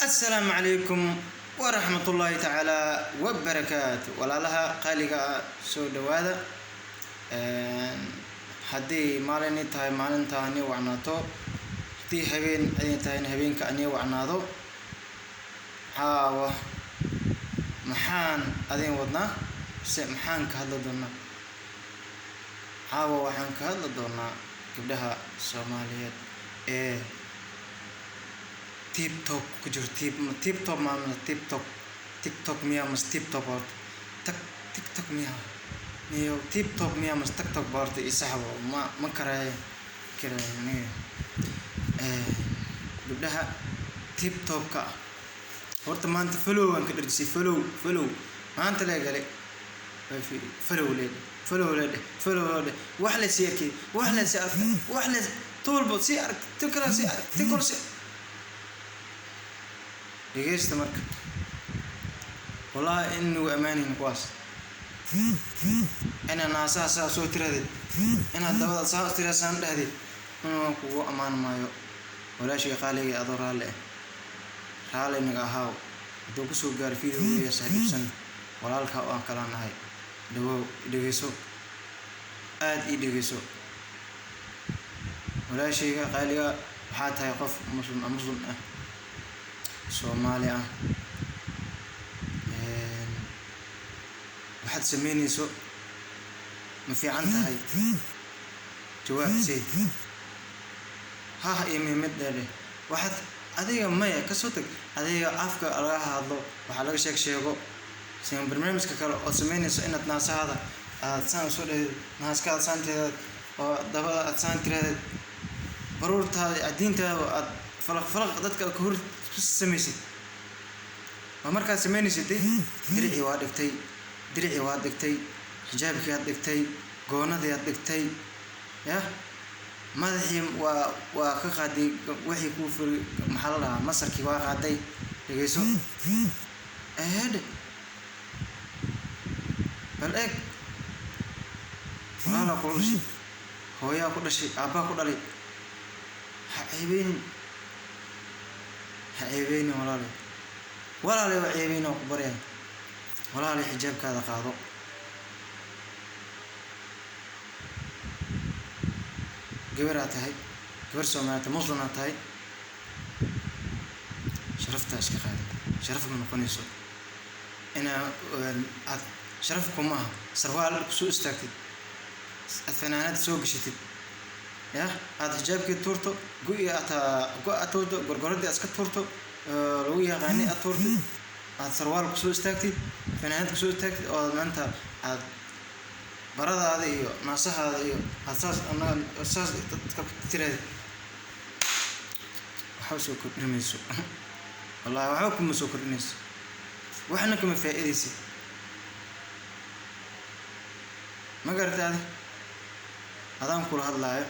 Assalaamu calaykum waraxmatullaahi tacaala wabarakaatu. Walaalaha qaaliga ah, soo dhawaada. Haddii maalin tahay, maalinta ani wacnaato. Haddii habeen ay tahayna, habeenka ani wacnaado. Caawa maxaan adin wadnaa mise maxaan ka hadli doonaa? Caawa waxaan ka hadli doonaa gabdhaha Soomaaliyeed ee TikTok ku jiro. Tip top ma TikTok, TikTok miya mas TikTok? Horta tak TikTok miya niyo, TikTok miya mas TikTok? Horta isaxbo ma karaayo karaayo aniga. Gabdhaha TikTok-ka ah, horta maanta follow aan ka dharjisay. Follow, follow maanta lee galay, follow lee, follow lee dheh, follow lee dheh. Wax la sii arkay, wax la sii arkay, wax la tuulbo sii ark, ti kale sii ark, ti kale sii dhegeysta. Marka wallaahi in nagu ammaanaynin kuwaas, inaad naasaha saa soo tirahdid, inaad dabada saa tiraasaan dhahdid, inuu kugu ammaan maayo. Walaashii qaaliga, adoo raalli ah, raalli naga ahaaw. Hadduu kusoo gaaro videogeega, saaxiibsan walaalka oo aan kala nahay, dhawow, dhegeyso, aada ii dhegeyso. Walaashayga qaaliga, waxaa tahay qof muslim ah, muslim ah, Soomaali ah. Waxaad sameyneyso ma fiican tahay? Jawaab see hah iyo mimid dheerdheh. Waxaad adiga maya kasoo tag, adiga afka laga hadlo, waxaa laga sheeg sheego sida barnaamijka kale ood sameyneyso, inaad naasahaada aad saan usoo dhehdeed, naaskaada saan tiradeed, oo dabada aad saan tiradeed, baruurtaada, diintaada aad falaq falaq dadka ka hor ku samaysid. Waa markaad sameynaysid de diricii waa dhigtay, diricii waa dhigtay, xijaabkii aad dhigtay, goonadii aad dhigtay, yah, madaxii waa ka qaaday, wixii kuu furi, maxaa la dhahaa, masarkii waa qaaday. Dhegeyso, eedhe, bal eeg, walaalaa kula dhashay, hooyaa ku dhashay, aabbaa ku dhalay. Ha ceebeynin, ha ceebeynin, walaalay, walaalay, waa ceebeynin, waa ku baryaya. Walaalay, xijaabkaada qaado. Gabaraa tahay, gabar Soomaaliyeed, muslimaa tahay, sharaftaa iska qaada. Sharaf ma noqonayso inaa aad, sharaf kuma aha sarwaal kusoo istaagtid, aad fanaanad soo gashatid, yah, aad xijaabkii tuurto, go-i ataa go aad tuurto, gorgoradii aad iska tuurto lagu yaqaanay aad tuurtid, aad sarwaal kusoo istaagtid, fanaanad kusoo istaagtid, oo maanta aad baradaada iyo naasahaada iyo aad saas anaga saas dadka ku tiraadid, waxba soo kordhinayso. Wallahi waxba kuma soo kordhinayso, waxna kama faa'iidaysid. Ma garatay? Adi adaan kula hadlaayo,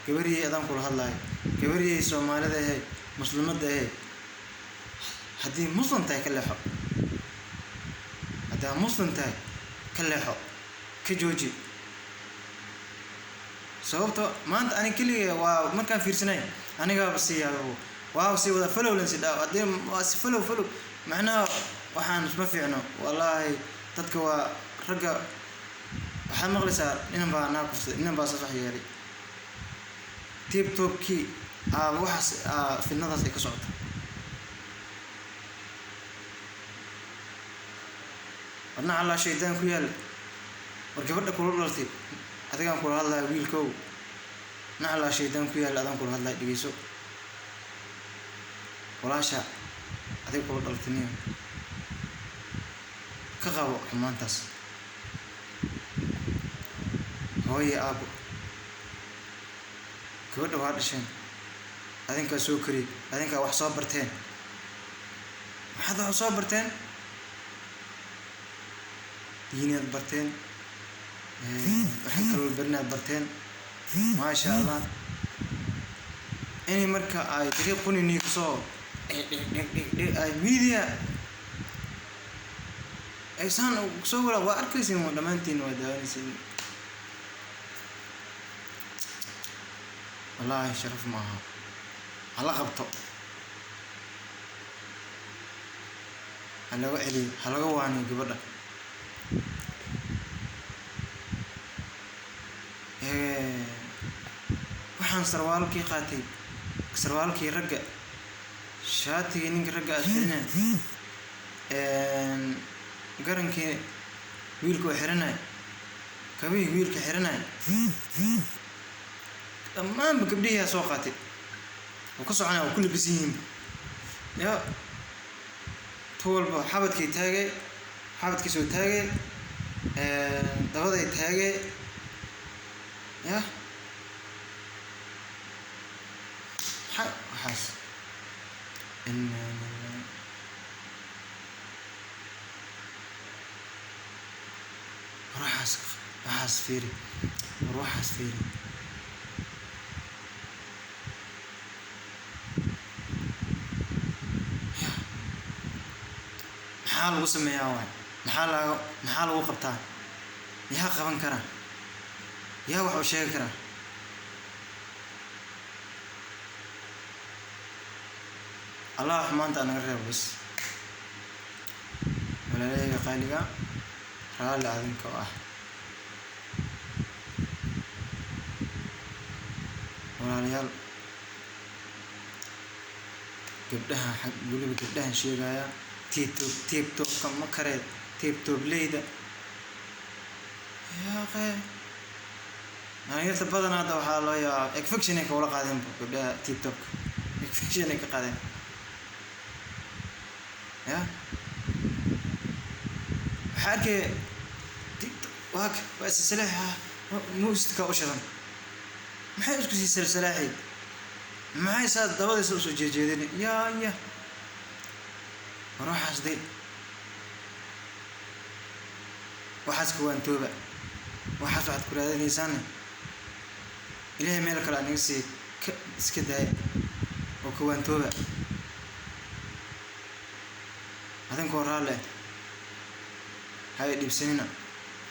gabaryey, adaan kula hadlaayo, gabaryey Soomaalida ahe, muslimadda ahe. Haddii muslim tahay, ka leexo. Haddaa muslim tahay, ka leexo, ka jooji. Sababto maanta ani keliga waa markaan fiirsanay, anigaaba sii yaabo, waaba sii wada follow lan si dhaa. Haddii waa si follow, follow, macnaha waxaan isma fiicno. Wallaahi dadka waa ragga, waxaad maqlaysaa inan baa naa kufsaday, inan baa saas wax yeelay, TikTok-kii aa waxaas aa fidnadaas ay ka socoto. Warna allaa shaydaan ku yaal. War gabadha kula dhalatay, adigaan kula hadlaya, wiilkow, naclaa shaydaan ku yaal, adaan kula hadlaya, dhegeyso. Walaasha adiga kula dhalatay niyo, ka qabo xumaantaas. Hooye, aabo, gabadha waa dhasheen, adinkaa soo koriyey, adinkaa wax soo barteen. Maxaad wax soo barteen? Diinaad barteen, waxay kaloo barinaad barteen, maasha Allah. Inay marka ay dariiq qunini kasoo ay media ay saan soo wala, waa arkaysin, waa dhammaantiin waa daawanaysin. Wallaahi sharaf maaha. Hala qabto. Ha laga celiyo, ha laga waaniyo gabadha. Waxaan sarwaalkii qaatay, sarwaalkii ragga, shaatigii ninka ragga aad xiranay, garankii wiilka uu xiranay, kabihii wiilka xiranay, dhammaanba gabdhihii aa soo qaatay oo ka soconaya oo ku labisan yihiin. Ya tu walba xabadkay taagay, xabadkii soo taagay, dabaday taagay. Ya maxaa waxaas? Inna lillahi. War waxaas, waxaas fiiri, war waxaas fiiri. Ya maxaa lagu sameeyaa waay? Maxaa lagu qabtaa? Yaa qaban karaa? Yaa wax u sheegi karaa? Allah wax maanta naga reebo bas. Walaalahayga qaaliga, raalli adinka oo ah, walaalayaal, gabdhaha xag weliba gabdhahan sheegaya, tiibtoob tiibtoobka ma karee, tiibtoobleyda yaaqe, dhalinyarta badanaa hadda waxaa loo yaabaa infection ay kawala qaadeen gabdhaha tiibtoobka, infection ay ka qaadeen. Ya waxaa arkaya waak waa silsilaaxa muusikaa u shidan. Maxay isku sii silsilaaxay? Maxay saa dabadiisa usoo jeejeedin? Yaa ya, war waxaas de, waxaas kawaantooba. Waxaas waxaad ku raadinaysaane Ilaahay meel kale aniga sii ka iska daaya oo kawaantooba adinkoo raalle ah. Ha i dhibsanina,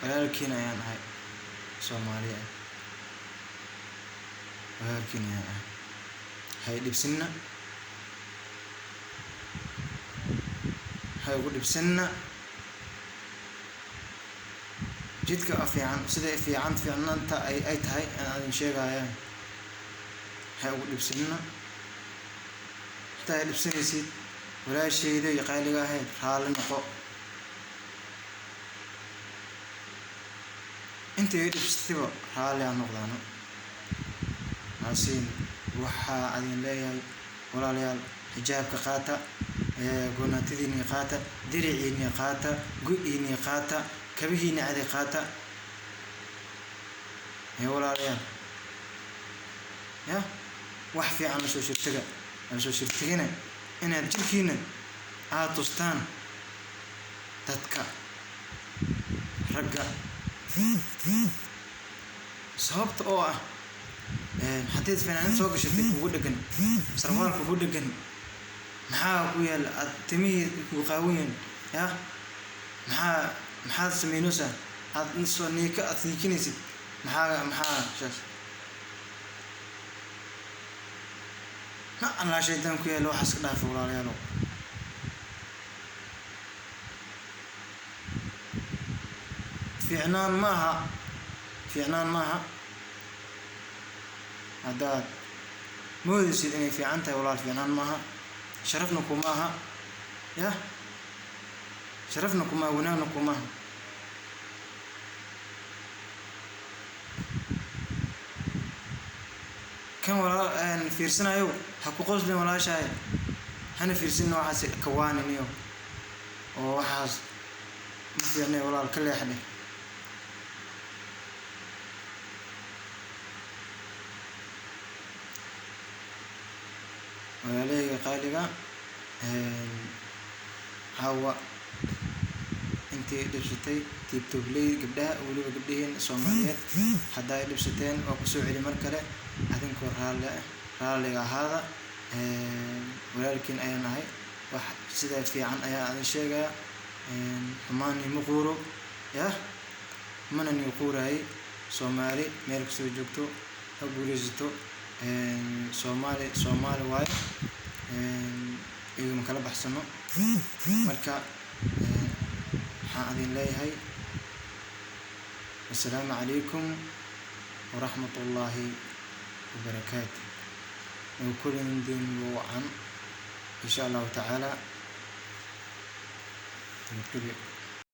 walaalkiin ayaan ahay, Soomaaliya ah, walaalkiin ayaan ahay. Ha i dhibsanina, ha igu dhibsanina. Jidka fiican, sida fiican, fiicnaanta ay tahay aan adin sheegaya, ha igu dhibsanina. Hataa ay dhibsanaysid, walaashayda iyo qaaliga ahayd, raalli noqo. Inta i dhibsatayba raalli aan noqdaano naasiin. Waxaa adin leeyahay, walaalayaal, xijaabka qaata, goonaatadiini qaata, diriciini qaata, go-iini qaata, kabihiini cadi qaata. Ee walaalayaal, ya wax fiican lasoo shirtaga, lasoo shirtagina inaad jirkiina aada tustaan dadka ragga, sababta oo ah haddayd fanaanad soo gashatay kugu dhegan, sarwaal kugu dhegan, maxaa ku yaala? Aad timihii kugu qaawan yihiin. Ya maxaa, maxaad sameynaysaa? Aad soo niika, aad niikinaysid, maxaa saas na allaa shaydaan ku yaala. Waxaas ka dhaafa, walaalayaalow. Fiicnaan maaha, fiicnaan maaha. Haddaad moodaysid inay fiican tahay, walaal, fiicnaan maaha, sharafna kuma aha. Yah, sharafna kuma aha, wanaagna kuma aha. Kan walaal fiirsanayow, ha ku qoslin walaashahay, hana fiirsinina waxaas, kawaaniniyo oo waxaas ma fiicnay, walaal, ka leexdhe. Walaalahayga qaaliga, hawa intii dhibsatay tiibtoobley gabdhaha, weliba gabdhihiin Soomaaliyeed, haddaa ay dhibsateen, waa kusoo celi mar kale adinkoo raalli ah, raalliga ahaada. Walaalkiin ayaan ahay, wax sida fiican ayaa adin sheegaya. Xumaan niima quuro, yah, mana nii quuraayay. Soomaali meel kastoo joogto ha guuleysato. Soomaali Soomaali waayo, igama kala baxsano. Marka Waxaan idin leeyahay wasalaamu calaykum waraxmatullaahi wabarakaatu. Kulantiin wacan, insha Allahu tacaala. Nabadgelyo.